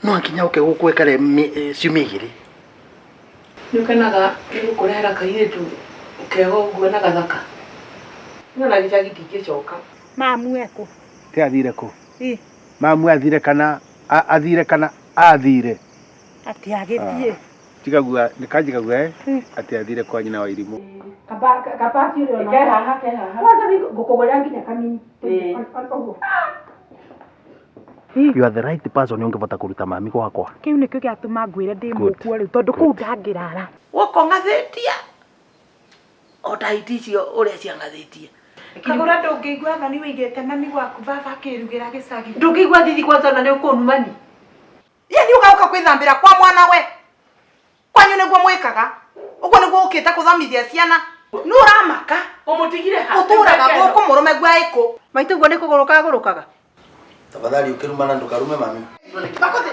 No nginya ũke gũkũ ĩkare ciumia igĩrĩ. Nĩ ũkenaga nĩ gũkũrehera kairĩtu kega ũguo na gathaka? Niĩ ona gĩcagi ndingĩcoka. Mamu ekũ? Ti athire kũ? Mamu athire kana athire kana athire? Atĩ agĩthiĩ. Njigagua nĩ kanjigagua eh atĩ athire kwa nyina wa irimũ. Kabasi ũrĩa ona. Ke haha, ke haha. Kwanza ngũkũgũrĩra nginya kamini. Ũguo. You are the right person ũngĩbota kũruta mami gwakwa. Kĩu nĩkĩo gĩatũma ngwĩre ndĩ mũkuo rĩu tondũ kũu ndangĩrara. Woka ũng'athĩtie o ta hiti icio ũrĩa ciang'athĩtie. Kagũra ndũngĩigua thoni wĩigĩte mami gwaku baba akĩrugĩra gĩcagi. Ndũngĩigua thithi kwanza na nĩ ũkũnumani. Yani ũgaũka kwĩthambĩra kwa mwana we kwanyu nĩguo mwĩkaga ũguo nĩguo ũkĩte kũthomithia ciana nĩ ũramaka Ũmũtigire ha? ũtũraga gũkũ mũrũme gua ĩkũ Maitũ guo nĩ kũgũrũka agũrũkaga. Tafadhali ukirumana ndukarume mami. Bakũthĩ.